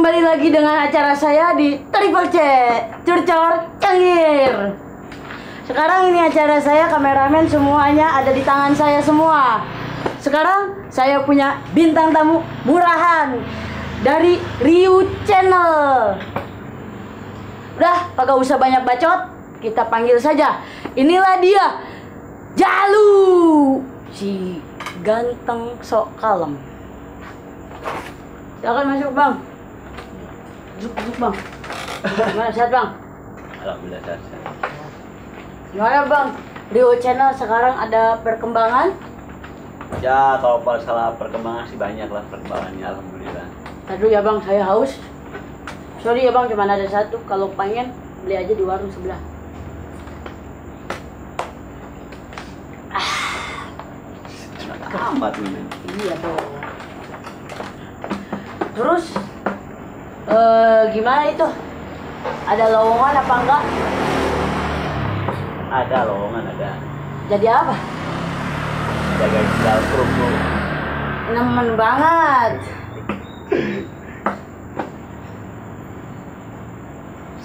kembali lagi dengan acara saya di Triple C, Curcor Cengir. Sekarang ini acara saya, kameramen semuanya ada di tangan saya semua. Sekarang saya punya bintang tamu murahan dari Ryu Channel. Udah, kagak usah banyak bacot, kita panggil saja. Inilah dia, Jalu, si ganteng sok kalem. Silakan masuk bang. Duduk bang. Gimana sehat bang? Alhamdulillah sehat. Gimana bang? Ryu Channel sekarang ada perkembangan? Ya kalau masalah perkembangan sih banyak lah perkembangannya, alhamdulillah. Tadi ya bang, saya haus. Sorry ya bang, cuma ada satu. Kalau pengen beli aja di warung sebelah. Amat ini. Iya dong. Terus gimana itu? Ada lowongan apa enggak? Ada lowongan ada. Jadi apa? Jaga segala kru. Nemen banget.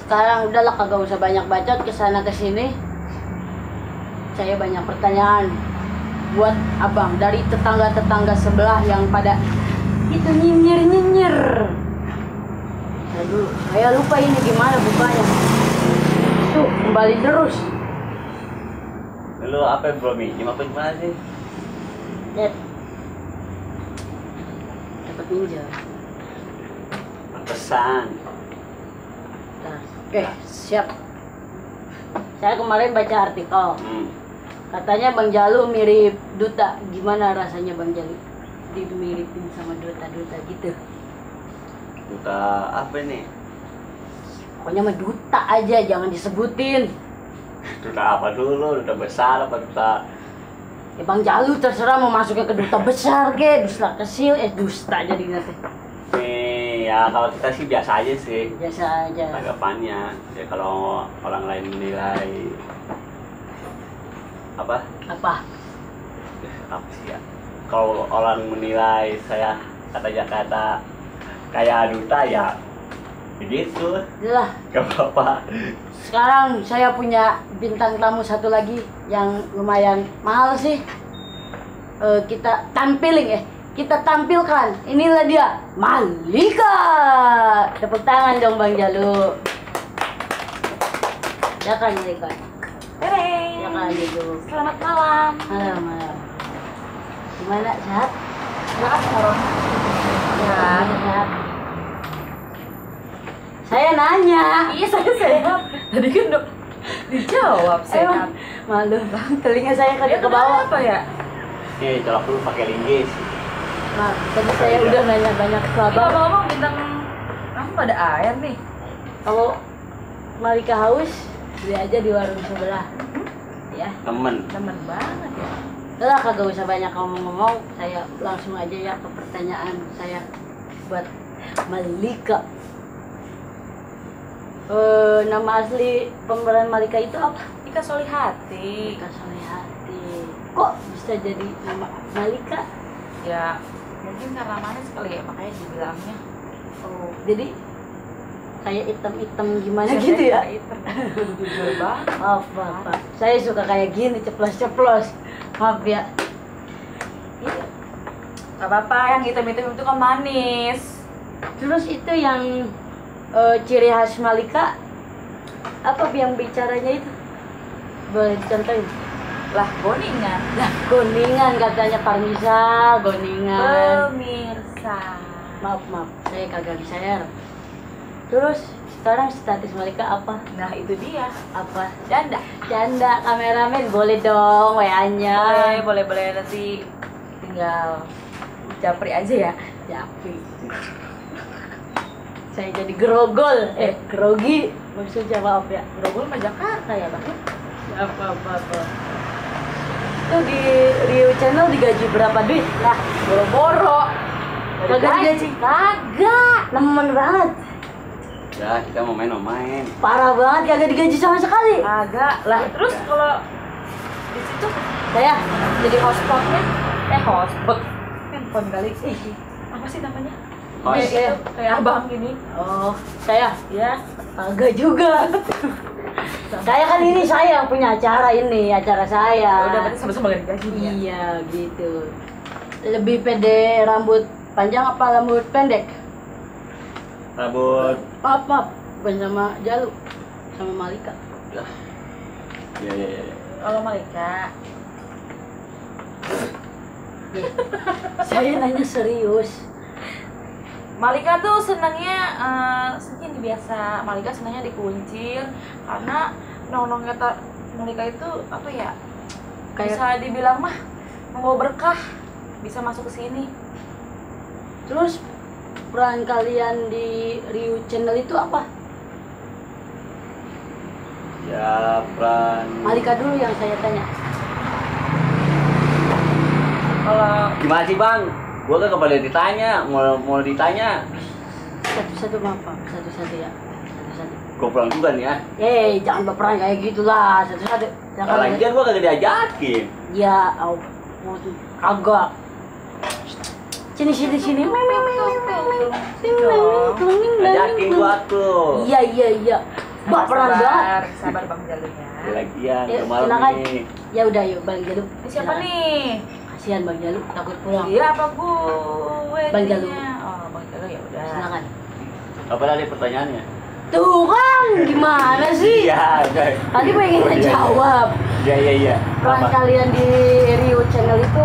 Sekarang udahlah, kagak usah banyak bacot kesana kesini. Saya banyak pertanyaan buat abang dari tetangga-tetangga sebelah yang pada itu nyinyir. Aduh, saya lupa ini gimana bukanya. Tuh, kembali terus. Lu apa bro minjem apa gimana sih? Dapat pinjam. Pesan. Nah, oke, siap. Saya kemarin baca artikel. Katanya Bang Jalu mirip Duta. Gimana rasanya Bang Jalu dimiripin sama Duta gitu? Duta apa nih? Pokoknya mah Duta aja, jangan disebutin. Duta apa dulu? Duta besar apa duta? Ya Bang Jalu terserah mau masuknya ke duta besar ke, duta kecil, dusta jadi nanti. Nih ya kalau kita sih biasa aja sih. Biasa aja. Tanggapannya. Ya kalau orang lain menilai apa sih ya, kalau orang menilai saya kata kayak duta ya begitu Lah, gak apa-apa. sekarang saya punya bintang tamu satu lagi yang lumayan mahal sih. Kita tampilkan, inilah dia, Malika. Tepuk tangan dong Bang Jalu. Ya kan Malika. Ya kan gitu. Selamat malam. Malam. Gimana, sehat? Maaf, Corona. Sehat. Saya nanya. Iya, saya sehat. Tadi kan dok dijawab sehat. Malu bang, telinga saya kagak ke bawah. Apa ya? Nih colok dulu pakai linggis. Nah, tadi saya udah nanya banyak ke abang. Ngomong bintang kamu pada air nih. Kalau Malika haus, beli aja di warung sebelah. Ya. Temen Banget ya. Udah kagak usah banyak ngomong-ngomong, saya langsung aja ya ke pertanyaan saya buat Malika. Nama asli pemeran Malika itu apa? Ika Solihati. Malika Solihati. Kok bisa jadi nama Malika? Ya, mungkin karena manis kali ya, makanya dibilangnya. Oh, jadi kayak item-item gimana gitu ya? Item. Jujur banget. Maaf. Saya suka kayak gini, ceplos-ceplos. Maaf ya. Iya. Gak apa-apa, yang hitam-hitam itu kan manis. Terus itu yang ciri khas Malika apa yang bicaranya itu? Boleh dicontohin? Lah, kuningan. Lah, kuningan katanya Parmisa, kuningan. Pemirsa. Maaf, saya kagak share. Terus sekarang status Malika apa? Nah, itu dia. Apa? Janda. Canda, kameramen boleh dong WA-nya. Boleh nanti tinggal japri aja ya. Japri. Saya jadi grogi. Maksudnya maaf ya. Grogol mah Jakarta ya bang. Apa. Itu di Ryu Channel digaji berapa duit? Lah, Boro-boro. kagak digaji. Kagak, nemen banget. ya kita mau main. Parah banget, kagak digaji sama sekali. Agak lah. Terus kalau di situ Saya jadi hotspotnya, hotspot handphone kali. Apa sih namanya? Host. Kayak abang gini. Oh, saya Ya. agak juga. Saya kan ini saya yang punya acara ini, acara saya. Udah berarti sama-sama ganti gajinya. Iya, gitu. Lebih pede rambut panjang apa rambut pendek? Rambut. Maaf, bukan sama Jalu, sama Malika. Iya. Kalau Malika, Saya nanya serius. Malika tuh senangnya mungkin biasa. Malika senangnya dikuncir karena nongkrong kata Malika itu apa ya? Kayak- Bisa dibilang mah membawa berkah, bisa masuk ke sini. Terus peran kalian di Ryu Channel itu apa? Ya peran. Malika dulu yang saya tanya. Kalau Gimana sih bang? Gua kan kembali ditanya, mau ditanya. Satu-satu maaf, Pak. Satu-satu ya. Satu-satu. Gua pulang juga nih ya. Jangan berperan kayak gitulah. Satu-satu. Nah, lagian gua kagak diajakin. Ya, kagak. Sini. Ajakin gua tuh. Iya. Baperan banget. sabar Bang Jalunya. Lagian Yuk, kemarin silakan. ini. Ya udah yuk Bang Jalu. Ini siapa Silakan. nih? Kasihan Bang Jalu takut pulang. Iya apa gue? Bang Jalu. jadinya? Oh Bang Jalu ya udah. Silakan. Apa tadi pertanyaannya? Tuh kan, gimana sih? Iya. Tadi pengen ngejawab. Iya. Peran Apa? kalian di Ryu Channel itu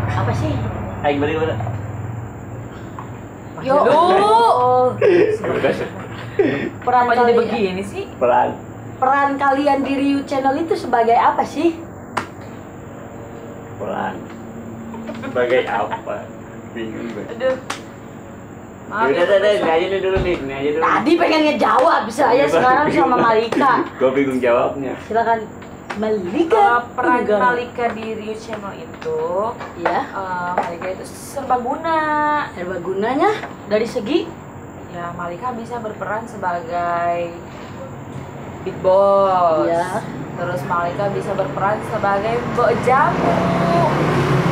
apa sih? Ayo gimana? Yo, Jalu. peran Kenapa jadi kalian, begini sih? peran kalian di Ryu Channel itu sebagai apa sih? Peran. Sebagai apa? Bingung gue. Aduh. Maaf Udah, ini aja dulu nih, ini aja dulu. Tadi pengen ngejawab, saya sekarang sama Malika. Gue bingung jawabnya. Silakan Malika. Kalau peran Enggak. Malika di Ryu Channel itu, Ya, Malika itu serbaguna. serbagunanya dari segi Ya Malika bisa berperan sebagai big boss. Iya. Terus Malika bisa berperan sebagai mbok jamu.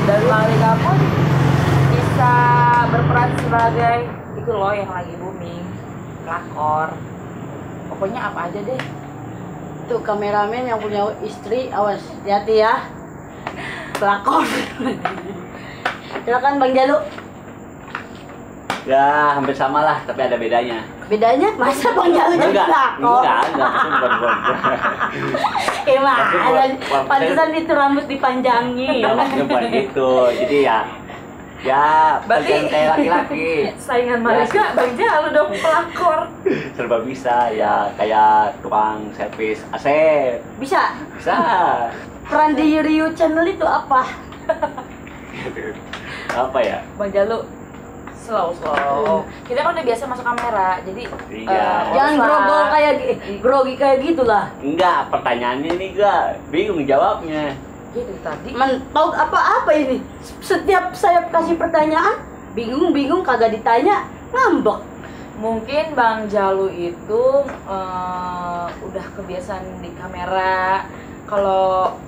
Dan Malika pun bisa berperan sebagai itu loh yang lagi booming, pelakor. Pokoknya apa aja deh. tuh kameramen yang punya istri, awas hati-hati ya. Pelakor. Silakan Bang Jalu. Ya hampir sama lah, tapi ada bedanya. Bedanya masa Bang Jalu jadi pelakor? Enggak, itu bukan. Gimana? Bukan- Pantesan itu rambut dipanjangin. Maksudnya bukan gitu, jadi ya bagian kayak laki-laki. Saingan Malika, Bang Jalu dong pelakor. Serba bisa, ya kayak tukang servis AC. Bisa. Bisa. Peran di Ryu Channel itu apa? Apa ya? Bang Jalu, slow. Kita kan udah biasa masuk kamera, jadi Iya. Jangan usah- grogol kayak grogi kayak gitulah. Enggak, pertanyaannya nih gua bingung jawabnya. Gitu tadi. Mentok apa-apa ini? Setiap saya kasih pertanyaan, bingung kagak ditanya, ngambek. Mungkin Bang Jalu itu udah kebiasaan di kamera. Kalau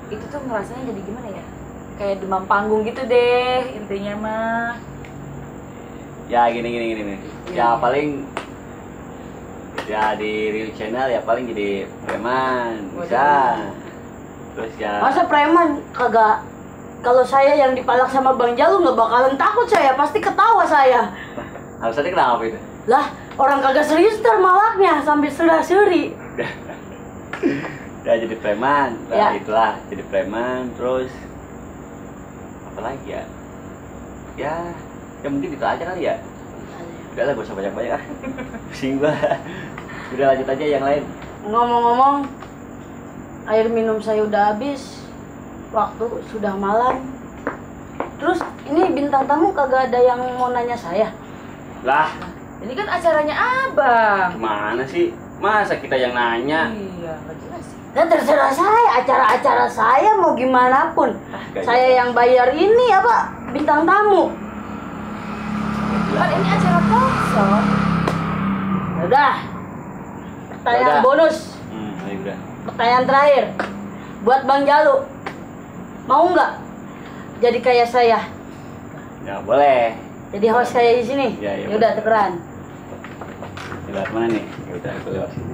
itu tuh ngerasanya jadi gimana ya? Kayak demam panggung gitu deh intinya mah. Ya gini. Ya paling ya di Ryu Channel ya paling jadi preman bisa. Terus ya Masa preman kagak? Kalau saya yang dipalak sama Bang Jalu nggak bakalan takut saya, pasti ketawa saya. alasannya kenapa itu? Lah, orang kagak serius ntar malaknya sambil serah-seri. Ya jadi preman, Ya. itulah jadi preman. Terus apa lagi ya? Ya mungkin itu aja kali ya. Udah lah, gak usah banyak-banyak ah. Pusing gua. Udah lanjut aja yang lain. Ngomong-ngomong, air minum saya udah habis, waktu sudah malam. Terus ini bintang tamu kagak ada yang mau nanya saya. Lah, Ini kan acaranya Abang. gimana sih? Masa kita yang nanya? Iya, nggak jelas sih. Dan terserah saya, acara-acara saya mau gimana pun. Gak Saya yang bayar ini apa? Bintang tamu. Kan ini acara kosong. Udah. Pertanyaan Udah. bonus. Ya udah. Pertanyaan terakhir. Buat Bang Jalu. Mau nggak jadi kayak saya? Ya boleh. Jadi host saya di sini. Iya, iya, Yaudah tukeran. Lewat mana nih? Kita lewat sini.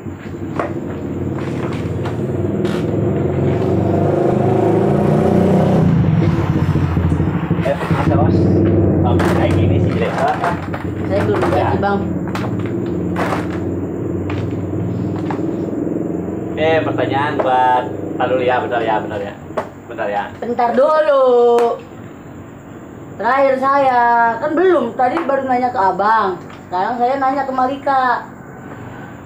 Masa bos? Bang, kayak gini sih tidak salah kan? Saya belum gaji bang. Pertanyaan buat Pak dulu ya, bentar ya. Bentar dulu. Terakhir saya kan belum. Tadi baru nanya ke abang. Sekarang saya nanya ke Malika.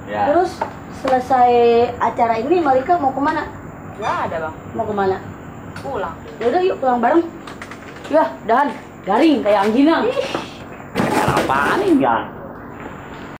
Ya. Terus selesai acara ini Malika mau kemana? Nggak ada bang, Mau kemana? pulang. Yaudah yuk pulang bareng. Ya, dahan garing kayak anjing. Apaan nih ya?